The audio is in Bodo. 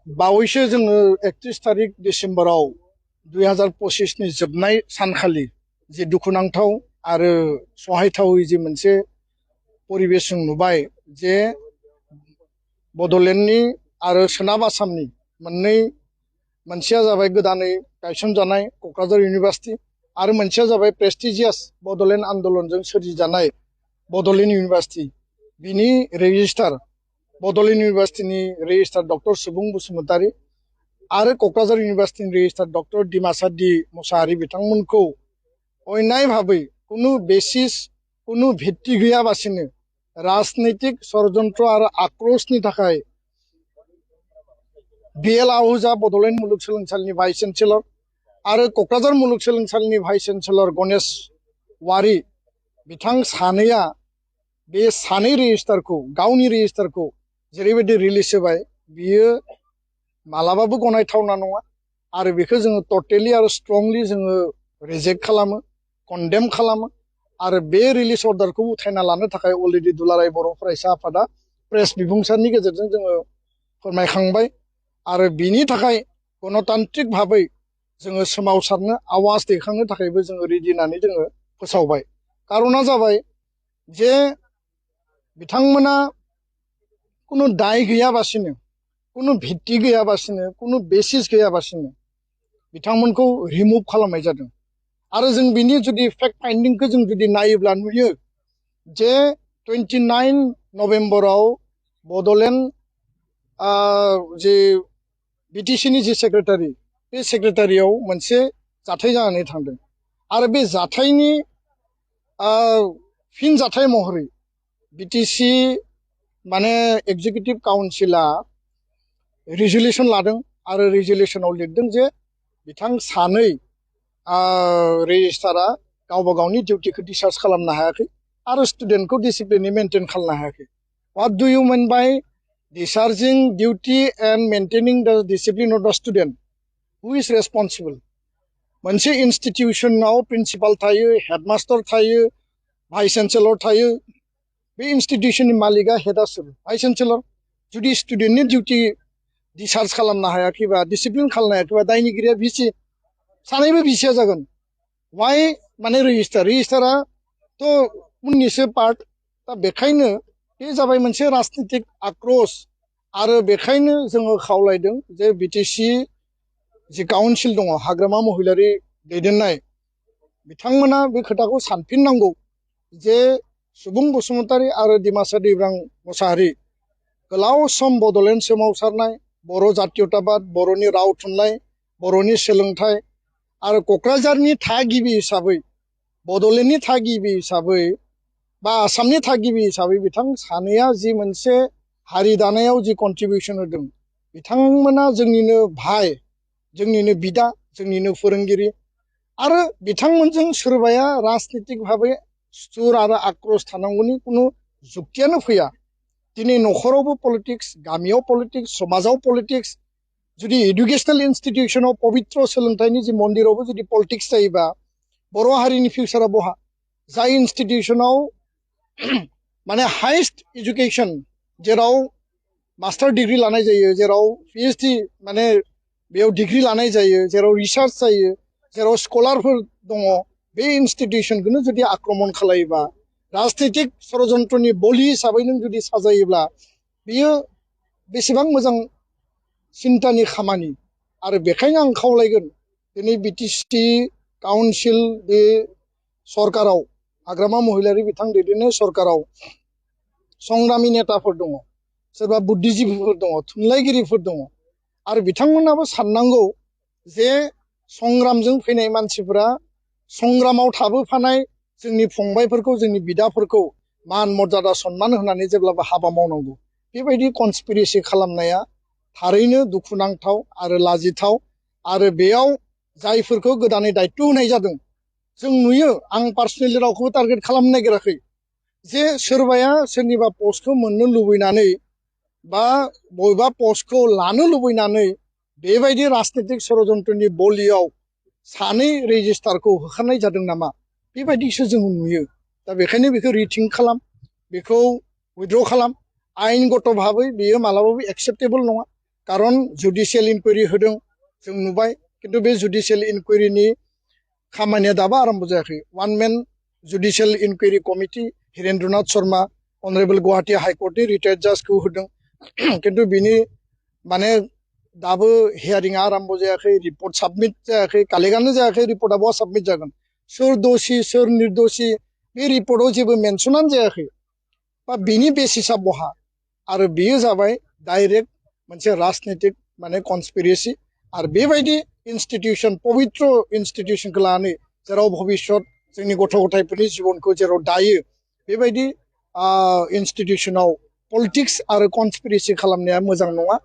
बावैसो जोङो 31 तारिख डिसेम्बराव 2025 नि जोबनाय सानखालि जे दुखुनांथाव आरो सहायथावै जे मोनसे परिबेस जों नुबाय जे बड'लेण्डनि आरो सोनाब आसामनि मोनसेया जाबाय गोदानै गायसनजानाय क'क्राझार इउनिभार्सिटि आरो मोनसेया जाबाय प्रेस्टिजियास बड'लेण्ड आन्दलनजों सोरजिजानाय बड'लेण्ड इउनिभार्सिटि बिनि रेजिस्ट्रार बड'लेण्ड इउनिभार्सिटिनि रेजिस्ट्रार डक्टर सुबुं बसुमतारी आरो क'क्राझार इउनिभार्सिटिनि registrar doctor Dimasa D Mushahary बिथांमोनखौ अन्याय भाबै कुनु बेसिस कुनु भित्ति गैयाबासिनो राजनैतिक षड़यन्त्र आरो आक्रोशनि थाखाय BL आहूजा बड'लेण्ड मुलुगसोलोंसालिनि भाइस चेन्सेलर आरो क'क्राझार मुलुगसोलोंसालिनि भाइस चेन्सेलर गणेश वारि बिथां सानैया बे सानै रेजिस्ट्रारखौ गावनि रेजिस्ट्रारखौ जेरैबायदि रिलिज होबाय बियो मालाबाबो गनायथावना नङा आरो बेखौ जोङो टटेलि आरो स्ट्रंलि जोङो रिजेक्ट खालामो कन्डेम खालामो आरो बे रिलिज अर्डारखौ उथायना लानो थाखाय अलरेडि दुलाराय बर' फरायसा आफादा प्रेस बिबुंसारनि गेजेरजों जोङो फोरमायखांबाय आरो बिनि थाखाय गणतान्त्रिक भाबै जोङो सोमावसारनो आवाज दैखांनो थाखायबो जोङो रेडि होननानै जोङो फोसावबाय। कारना जाबाय जे बिथांमोना कुनु दाय गैयाबासिनो कुनु भित्ति गैयाबासिनो कुनु बेसिस गैयाबासिनो बिथांमोनखौ रिमुभ खालामनाय जादों आरो जों बिनि जुदि फेक्ट फाइन्डिंखौ जों जुदि नायोब्ला नुयो जे 29 नभेम्बराव बड'लेण्ड जे BTC जे सेक्रेटारि बे सेक्रेटारियाव मोनसे जाथाय जानानै थांदों आरो बे जाथायनि फिन जाथाय महरै BTC माने एग्जिकिउटिभ काउन्सिला रिजोल्यूशन लादों आरो रिजोल्यूशनाव लिरदों जे बिथां सानै रेजिस्ट्रारा गावबा गावनि डिउटिखौ डिस्चार्ज खालामनो हायाखै आरो स्टुडेन्टखौ डिसिप्लिनै मेनटेन खालामनो हायाखै। What do you mean by discharging duty and maintaining द डिसिप्लिन ऑफ द स्टूडेंट? हु इज रेस्पॉन्सिबल? मोनसे इन्स्टिट्यूशनाव प्रिन्सिपाल थायो, हेडमास्टर थायो, भाइस चेन्सेलर थायो। बे इन्स्टिट्यूशननि मालिका हेडआ सोर? Vice chancellor. जुदि स्टुडेन्टनि डिउटी डिस्चार्ज खालामनो हायाखैबा डिसिप्लिन खालामनो हायाखैबा दायनिगिरिया भिसि सानैबो भिसिया जागोन। वाइ माने रेजिस्ट्रारा तो उननिसो पार्ट दा बेखायनो बे जाबाय मोनसे राजनीतिक आक्रोश आरो बेखायनो जोङो खावलायदों जे BTC जे काउन्सिल दङ हाग्रामा महिलारि दैदेननाय बिथांमोना बे खोथाखौ सानफिननांगौ जे सुबुं बसुमतारी आरो डिमासा दैब्रां मुसाहारि गोलाव सम बड'लेण्ड सोमावसारनाय बर' जातीयताबाद बर'नि राव थुनलाइ बर'नि सोलोंथाइ आरो क'क्राझारनि थागिबि हिसाबै बड'लेण्डनि थागिबि हिसाबै बा आसामनि थागिबि हिसाबै बिथां सानैया जि मोनसे हारि दानायाव जि कन्ट्रिबिउसन होदों बिथांमोना जोंनिनो भाइ जोंनिनो बिदा जोंनिनो फोरोंगिरि आरो बिथांमोनजों सोरबाया राजनीतिक भाबै सुर आरो आक्रोश थानांगौनि कुनु जुक्तियानो फैया। दिनै न'खरावबो पलिटिक्स गामियाव पलिटिक्स समाजाव पलिटिक्स जुदि एडुकेशनेल इन्स्टिट्यूशनाव पवित्र सोलोंथाइनि जि मन्दिरावबो जुदि पलिटिक्स जायोबा बर' हारिनि फिउचारा बहा? जाय इन्स्टिट्यूशनाव माने हाइस्ट एजुकेशन जेराव मास्टार डिग्री लानाय जायो जेराव PhD माने बेयाव डिग्री लानाय जायो जेराव रिसार्च जायो जेराव स्कलारफोर दङ बे इन्स्टिट्यूशनखौनो जुदि आक्रमण खालायोबा राजनीतिक षड़यन्त्रनि बलि हिसाबै नों जुदि साजायोब्ला बियो बेसेबां मोजां सिन्तानि खामानि आरो बेखायनो आं खावलायगोन दिनै BTC काउन्सिल बे सरकाराव हाग्रामा महिलारि बिथां दैदेननाय सरकाराव संग्रामि नेताफोर दङ सोरबा बुद्धिजीबीफोर दङ थुनलाइगिरिफोर दङ आरो बिथांमोनाबो साननांगौ जे संग्रामजों फैनाय मानसिफोरा संग्रामाव थाबोफानाय जोंनि फंबायफोरखौ जोंनि बिदाफोरखौ मान मर्यादा सन्मान होनानै जेब्लाबो हाबा मावनांगौ। बेबायदि कनस्पिरेसि खालामनाया थारैनो दुखुनांथाव आरो लाजिथाव आरो बेयाव जायफोरखौ गोदानै दायित्व होनाय जादों जों नुयो आं पार्सनेलि रावखौबो टार्गेट खालामनो नागिराखै जे सोरबाया सोरनिबा पस्टखौ मोननो लुबैनानै बा बबेबा पस्टखौ लानो लुबैनानै बेबायदि राजनीतिक षड़यन्त्रनि बलियाव सानै रेजिस्ट्रारखौ होखारनाय जादों नामा बेबायदिसो जों नुयो। दा बेखायनो बेखौ रिथिंक खालाम बेखौ उइथड्र खालाम आयेनगत भाबै बेयो मालाबाबो एक्सेप्टेबल नङा। खारन जुडिशियेल इनकुवेरि होदों जों नुबाय खिन्थु बे जुडिशियेल इनकुवेरिनि खामानिया दाबो आरम्भ जायाखै one man judicial inquiry committee Hirendranath Sharma honourable Guwahati हाइकर्टनि रिटायार्ड जाजखौ होदों खिन्थु बिनि माने दाबो हियारिंआ आरम्भ जायाखै रिपर्ट साबमिट जायाखै कालेक्टआनो जायाखै रिपर्टआ बहा साबमिट जागोन सोर दोषी सोर निर्दोषी बे रिपर्टआव जेबो मेनसनानो जायाखै बा बिनि बेसिसआ बहा आरो बेयो जाबाय डाइरेक्ट मोनसे राजनितिक माने कनस्पिरेसि आरो बेबायदि इनस्टिटिउसन पवित्र इनस्टिटिउसनखौ लानानै जेराव भबिष्यत जोंनि गथ' गथायफोरनि जिबनखौ जेराव दायो बेबायदि इनस्टिटिउसनाव पलिटिक्स आरो कनस्पिरेसि खालामनाया मोजां नङा